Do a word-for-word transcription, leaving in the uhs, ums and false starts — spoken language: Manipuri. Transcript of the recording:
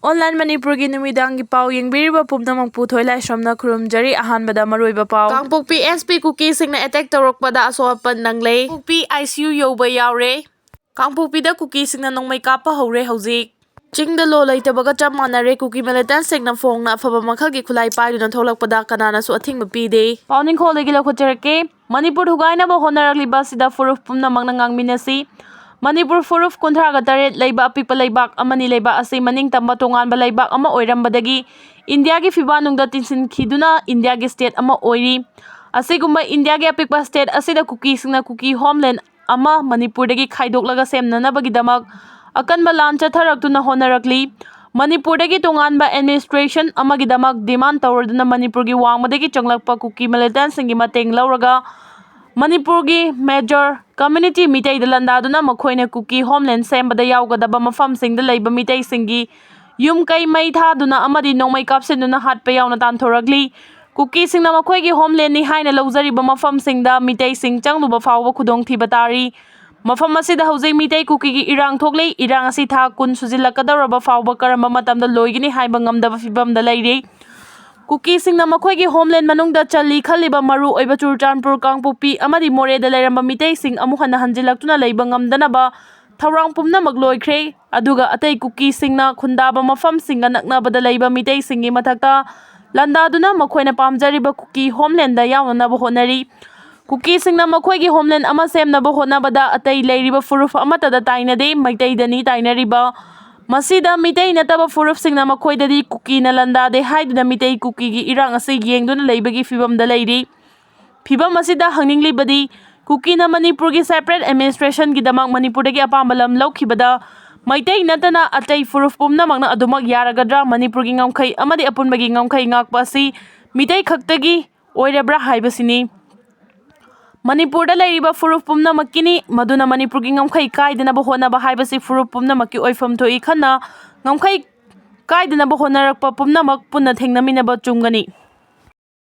ꯑꯣꯟꯂꯥꯏꯟ ꯃꯅꯤꯄꯨꯔꯒꯤ ꯅꯨꯃꯤꯗꯥꯡꯒꯤ ꯄꯥꯎ ꯌꯦꯡꯕꯤꯔꯤꯕ ꯄꯨꯝꯅꯃꯛꯄꯨ ꯊꯣꯏꯂꯥꯏꯁ꯭ꯔꯝꯅ ꯈꯨꯔꯨꯝꯖꯔꯤ꯫ ꯑꯍꯥꯟꯕꯗ ꯃꯔꯨꯑꯣꯏꯕ ꯄꯥꯎ꯫ ꯀꯥꯡꯄꯣꯛꯄꯤ ꯑꯦꯁ ꯄꯤ ꯀꯨꯀꯤꯁꯤꯡꯅ ꯑꯦꯇꯦꯛ ꯇꯧꯔꯛꯄꯗ ꯑꯁꯣꯛ ꯑꯄꯟ ꯅꯪꯂꯦ꯫ ꯀꯥꯡꯄꯣꯛꯄꯤ ꯑꯥꯏ ꯁꯤ ꯌꯨ ꯌꯧꯕ ꯌꯥꯎꯔꯦ꯫ ꯀꯥꯡꯄꯣꯛꯄꯤꯗ ꯀꯨꯀꯤꯁꯤꯡꯅ ꯅꯣꯡꯃꯩ ꯀꯥꯞꯄ ꯍꯧꯔꯦ ꯍꯧꯖꯤꯛ꯫ ꯆꯤꯡꯗ ꯂꯣ ꯂꯩꯇꯕꯒ ꯆꯞ ꯃꯥꯟꯅꯔꯦ꯫ ꯀꯨꯀꯤ ꯃꯤꯂꯤꯇꯦꯟꯠꯁꯤꯡꯅ ꯐꯣꯡꯅ ꯑꯐꯕ ꯃꯈꯜꯒꯤ ꯈꯨꯠꯂꯥꯏ ꯄꯥꯏꯗꯨꯅ ꯊꯣꯛꯂꯛꯄꯗ ꯀꯅꯥꯅꯁꯨ ꯑꯊꯤꯡꯕ ꯄꯤꯗꯦ꯫ ꯄꯥꯎꯅꯤꯡꯈꯣꯜꯗꯒꯤ ꯂꯧꯈꯠꯆꯔꯛꯀꯦ꯫ ꯃꯅꯤꯄꯨꯔ ꯊꯨꯒꯥꯏꯅꯕ ꯍꯣꯠꯅꯔꯛꯂꯤꯕ ꯑꯁꯤꯗ ꯐꯨꯔꯨꯞ ꯄꯨꯝꯅꯃꯛꯅ ꯉꯥꯡꯃꯤꯟꯅꯁꯤ꯫ ꯃꯅꯤꯄꯨꯔ ꯐꯨꯔꯨꯞ ꯀꯨꯟꯊ꯭ꯔꯥꯒ ꯇꯔꯦꯠ ꯂꯩꯕ ꯑꯄꯤꯛꯄ ꯂꯩꯕꯥꯛ ꯑꯃꯅꯤ꯫ ꯂꯩꯕꯥꯛ ꯑꯁꯤ ꯃꯅꯤꯡ ꯇꯝꯕ ꯇꯣꯉꯥꯟꯕ ꯂꯩꯕꯥꯛ ꯑꯃ ꯑꯣꯏꯔꯝꯕꯗꯒꯤ ꯏꯟꯗꯤꯌꯥꯒꯤ ꯐꯤꯕꯥꯟꯅꯨꯡꯗ ꯇꯤꯟꯁꯤꯟꯈꯤꯗꯨꯅ ꯏꯟꯗꯤꯌꯥꯒꯤ ꯁ꯭ꯇꯦꯠ ꯑꯃ ꯑꯣꯏꯔꯤ꯫ ꯑꯁꯤꯒꯨꯝꯕ ꯏꯟꯗꯤꯌꯥꯒꯤ ꯑꯄꯤꯛꯄ ꯁ꯭ꯇꯦꯠ ꯑꯁꯤꯗ ꯀꯨꯀꯤꯁꯤꯡꯅ ꯀꯨꯀꯤ ꯍꯣꯝꯂꯦꯟ ꯑꯃ ꯃꯅꯤꯄꯨꯔꯗꯒꯤ ꯈꯥꯏꯗꯣꯛꯂꯒ ꯁꯦꯝꯅꯅꯕꯒꯤꯗꯃꯛ ꯑꯀꯟꯕ ꯂꯥꯟ ꯆꯠꯊꯔꯛꯇꯨꯅ ꯍꯣꯠꯅꯔꯛꯂꯤ꯫ ꯃꯅꯤꯄꯨꯔꯗꯒꯤ ꯇꯣꯉꯥꯟꯕ ꯑꯦꯗꯃꯤꯅꯤꯁꯇ꯭ꯔꯦꯁꯟ ꯑꯃꯒꯤꯗꯃꯛ ꯗꯤꯃꯥꯟ ꯇꯧꯔꯗꯨꯅ ꯃꯅꯤꯄꯨꯔꯒꯤ ꯋꯥꯡꯃꯗꯒꯤ ꯆꯪꯂꯛꯄ ꯀꯨꯀꯤ ꯃꯤꯂꯤꯇꯦꯟꯠꯁꯤꯡꯒꯤ ꯃꯇꯦꯡ ꯂꯧꯔꯒ ꯃꯅꯤꯄꯨꯔꯒꯤ ꯃꯦꯖꯣꯔ ꯀꯝꯃ꯭ꯌꯨꯅꯤꯇꯤ ꯃꯤꯇꯩꯗ ꯂꯥꯟꯗꯥꯗꯨꯅ ꯃꯈꯣꯏꯅ ꯀꯨꯀꯤ ꯍꯣꯝꯂꯦꯟ ꯁꯦꯝꯕꯗ ꯌꯥꯎꯒꯗꯕ ꯃꯐꯝꯁꯤꯡꯗ ꯂꯩꯕ ꯃꯤꯇꯩꯁꯤꯡꯒꯤ ꯌꯨꯝ ꯀꯩ ꯃꯩ ꯊꯥꯗꯨꯅ ꯑꯃꯗꯤ ꯅꯣꯡꯃꯩ ꯀꯥꯞꯁꯤꯟꯗꯨꯅ ꯍꯥꯠꯄ ꯌꯥꯎꯅ ꯇꯥꯟꯊꯣꯔꯛꯂꯤ꯫ ꯀꯨꯀꯤꯁꯤꯡꯅ ꯃꯈꯣꯏꯒꯤ ꯍꯣꯝꯂꯦꯟꯅꯤ ꯍꯥꯏꯅ ꯂꯧꯖꯔꯤꯕ ꯃꯐꯝꯁꯤꯡꯗ ꯃꯤꯇꯩꯁꯤꯡ ꯆꯪꯂꯨꯕ ꯐꯥꯎꯕ ꯈꯨꯗꯣꯡꯊꯤꯕ ꯇꯥꯔꯤ꯫ ꯃꯐꯝ ꯑꯁꯤꯗ ꯍꯧꯖꯤꯛ ꯃꯤꯇꯩ ꯀꯨꯀꯤꯒꯤ ꯏꯔꯥꯡ ꯊꯣꯛꯂꯤ꯫ ꯏꯔꯥꯡ ꯑꯁꯤ ꯊꯥ ꯀꯨꯟ ꯁꯨꯖꯤꯜꯂꯛꯀꯗꯧꯔꯕ ꯐꯥꯎꯕ ꯀꯔꯝꯕ ꯃꯇꯝꯗ ꯂꯣꯏꯒꯅꯤ ꯍꯥꯏꯕ ꯉꯝꯗꯕ ꯐꯤꯕꯝꯗ ꯂꯩꯔꯤ꯫ ꯀꯨꯀꯤꯁꯤꯡꯅ ꯃꯈꯣꯏꯒꯤ ꯍꯣꯝꯂꯦꯟ ꯃꯅꯨꯡꯗ ꯆꯜꯂꯤ ꯈꯜꯂꯤꯕ ꯃꯔꯨ ꯑꯣꯏꯕ ꯆꯨꯔꯆꯥꯟꯄꯨꯔ, ꯀꯥꯡꯄꯣꯛꯄꯤ ꯑꯃꯗꯤ ꯃꯣꯔꯦꯗ ꯂꯩꯔꯝꯕ ꯃꯤꯇꯩꯁꯤꯡ ꯑꯃꯨꯛ ꯍꯟꯅ ꯍꯟꯖꯤꯜꯂꯛꯇꯨꯅ ꯂꯩꯕ ꯉꯝꯗꯅꯕ ꯊꯧꯔꯥꯡ ꯄꯨꯝꯅꯃꯛ ꯂꯣꯏꯈ꯭ꯔꯦ꯫ ꯑꯗꯨꯒ ꯑꯇꯩ ꯀꯨꯀꯤꯁꯤꯡꯅ ꯈꯨꯟꯗꯥꯕ ꯃꯐꯝꯁꯤꯡꯒ ꯅꯛꯅꯕꯗ ꯂꯩꯕ ꯃꯤꯇꯩꯁꯤꯡꯒꯤ ꯃꯊꯛꯇ ꯂꯥꯟꯗꯥꯗꯨꯅ ꯃꯈꯣꯏꯅ ꯄꯥꯝꯖꯔꯤꯕ ꯀꯨꯀꯤ ꯍꯣꯝꯂꯦꯟꯗ ꯌꯥꯎꯅꯅꯕ ꯍꯣꯠꯅꯔꯤ꯫ ꯀꯨꯀꯤꯁꯤꯡꯅ ꯃꯈꯣꯏꯒꯤ ꯍꯣꯝꯂꯦꯟ ꯑꯃ ꯁꯦꯝꯅꯕ ꯍꯣꯠꯅꯕꯗ ꯑꯇꯩ ꯂꯩꯔꯤꯕ ꯐꯨꯔꯨꯞ ꯑꯃꯠꯇꯗ ꯇꯥꯏꯅꯗꯦ, ꯃꯩꯇꯩꯗꯅꯤ ꯇꯥꯏꯅꯔꯤꯕ꯫ ꯃꯁꯤꯗ ꯃꯤꯇꯩ ꯅꯠꯇꯕ ꯐꯨꯔꯨꯞꯁꯤꯡꯅ ꯃꯈꯣꯏꯗꯗꯤ ꯀꯨꯀꯤꯅ ꯂꯥꯟꯗꯥꯗꯦ ꯍꯥꯏꯗꯨꯅ ꯃꯤꯇꯩ ꯀꯨꯀꯤꯒꯤ ꯏꯔꯥꯡ ꯑꯁꯤ ꯌꯦꯡꯗꯨꯅ ꯂꯩꯕꯒꯤ ꯐꯤꯕꯝꯗ ꯂꯩꯔꯤ꯫ ꯐꯤꯕꯝ ꯑꯁꯤꯗ ꯍꯪꯅꯤꯡꯂꯤꯕꯗꯤ, ꯀꯨꯀꯤꯅ ꯃꯅꯤꯄꯨꯔꯒꯤ ꯁꯦꯄꯔꯦꯠ ꯑꯦꯗꯃꯤꯅꯤꯁꯇ꯭ꯔꯦꯁꯟꯒꯤꯗꯃꯛ ꯃꯅꯤꯄꯨꯔꯗꯒꯤ ꯑꯄꯥꯝꯕ ꯂꯝ ꯂꯧꯈꯤꯕꯗ ꯃꯩꯇꯩ ꯅꯠꯇꯅ ꯑꯇꯩ ꯐꯨꯔꯨꯞ ꯄꯨꯝꯅꯃꯛꯅ ꯑꯗꯨꯃꯛ ꯌꯥꯔꯒꯗ꯭ꯔꯥ? ꯃꯅꯤꯄꯨꯔꯒꯤ ꯉꯝꯈꯩ ꯑꯃꯗꯤ ꯑꯄꯨꯟꯕꯒꯤ ꯉꯝꯈꯩ ꯉꯥꯛꯄ ꯑꯁꯤ ꯃꯤꯇꯩ ꯈꯛꯇꯒꯤ ꯑꯣꯏꯔꯕ꯭ꯔꯥ ꯍꯥꯏꯕꯁꯤꯅꯤ꯫ ꯃꯅꯤꯄꯨꯔꯗ ꯂꯩꯔꯤꯕ ꯐꯨꯔꯨꯞ ꯄꯨꯝꯅꯃꯛꯀꯤꯅꯤ, ꯃꯗꯨꯅ ꯃꯅꯤꯄꯨꯔꯒꯤ ꯉꯝꯈꯩ ꯀꯥꯏꯗꯅꯕ ꯍꯣꯠꯅꯕ ꯍꯥꯏꯕꯁꯤ ꯐꯨꯔꯨꯞ ꯄꯨꯝꯅꯃꯛꯀꯤ ꯑꯣꯏꯐꯝ ꯊꯣꯛꯏ꯫ ꯈꯟꯅ ꯉꯝꯈꯩ ꯀꯥꯏꯗꯅꯕ ꯍꯣꯠꯅꯔꯛꯄ ꯄꯨꯝꯅꯃꯛ ꯄꯨꯟꯅ ꯊꯦꯡꯅꯃꯤꯟꯅꯕ ꯆꯨꯝꯒꯅꯤ꯫